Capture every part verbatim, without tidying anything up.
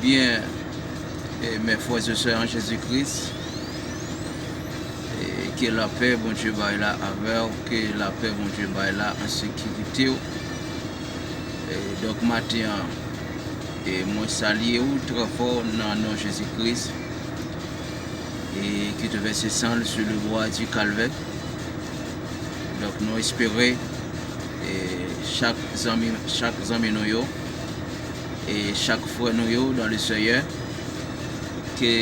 Byen, e, mes frères et sœurs en Jésus-Christ, e, ke lapè Bondye bay la avè w, ke lapè Bondye bay la an sekirite w. E, donk, maten an, e, mwen salye w trè fò nan non Jezi Kris, e, qui te verse sang sur le bois du Calvaire. Donk, nou espere, e, chak zanmi, chak zanmi nou yo, e chak frè nou yo dans le Seigneur, ke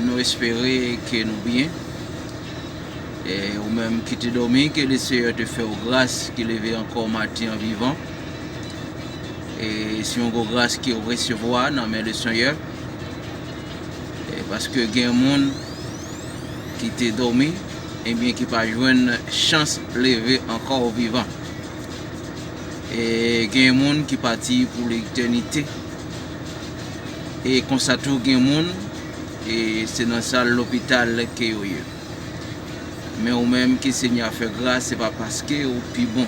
nou espere ke nou byen. E ou menm ki te dòmi, ke le Seigneur te fè w gras, ki leve ankò maten an vivan. E se yon gwo gras ke w resevwa nan men le Seigneur. E paske gen moun ki te dòmi, ebyen ki pa jwenn chans leve ankò vivan. E gen moun ki pati pou letènite. E konsa tou gen moun, e se nan sal lopital ke yo ye. Men ou menm ke Senyè a fè gras, se pa paske ou pi bon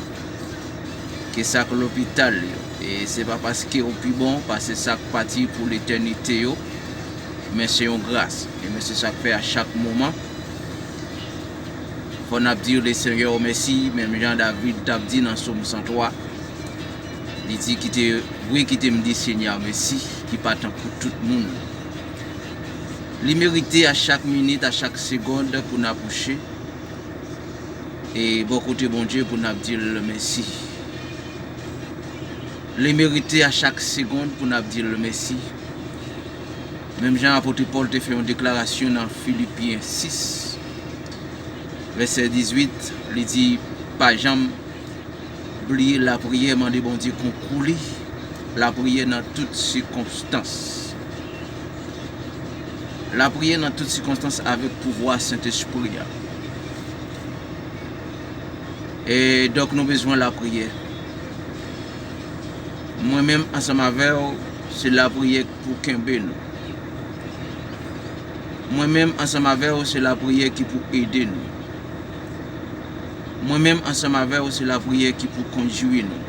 ke sa k lopital yo. E se pa paske ou pi bon pase sa k pati pou letènite yo, men se yon gras. E men se sa k fè a chak moman, fò n ap di le Seigneur mèsi, menm jan David t ap di nan Sòm san twa. Li di, kite, wi, kite m di Senyè a mèsi, ki pa tankou tout moun. Li merite a chak minit, a chak segond pou n apwoche e bò kote Bondye pou n ap di l mèsi. Li merite a chak segond pou n ap di l mèsi. Menm jan apot Pòl te fè yon deklarasyon nan Filipyen sis, vèsè dizuit, li di, pa janm bliye lapriyè, mande Bondye konkou li, lapriyè nan tout sikonstans. Lapriyè nan tout sikonstans avèk pouvwa Sentespri a. E donk, nou bezwen lapriyè. Mwen menm ansanm avè w, se lapriyè k pou kenbe nou. Mwen menm ansanm avè w, se lapriyè ki pou ede nou. Mwen menm ansanm avè w, se lapriyè ki pou kondui nou.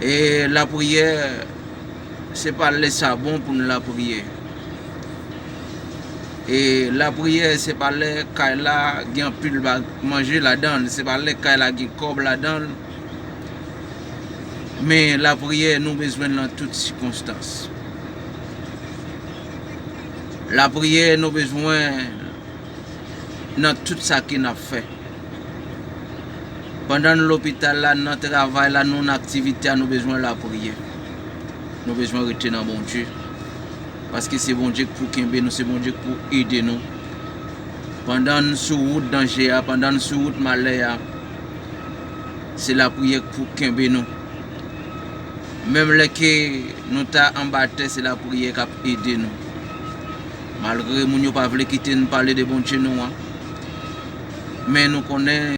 E lapriyè, se pa lè sa bon pou n lapriyè. E lapriyè, se pa lè kay la gen anpil ba-, manje ladan l, se pa lè kay la gen kòb ladan l. Men lapriyè, nou bezwen l nan tout sikonstans. Lapriyè, nou bezwen nan tout sa ke n ap fè. Pandan n lopital la, nan travay la, nou nan aktivite a, nou bezwen lapriyè. Nou bezwen rete nan Bondye. Paske se Bondye k pou kenbe nou, se Bondye k pou ede nou. Pandan n sou wout danje a, pandan n sou wout malè a, se lapriyè k pou kenbe nou. Menm lè ke nou ta anba tè, se lapriyè k ap ede nou. Malgre moun yo pa vle kite n pale de Bondye nou an, men nou konnen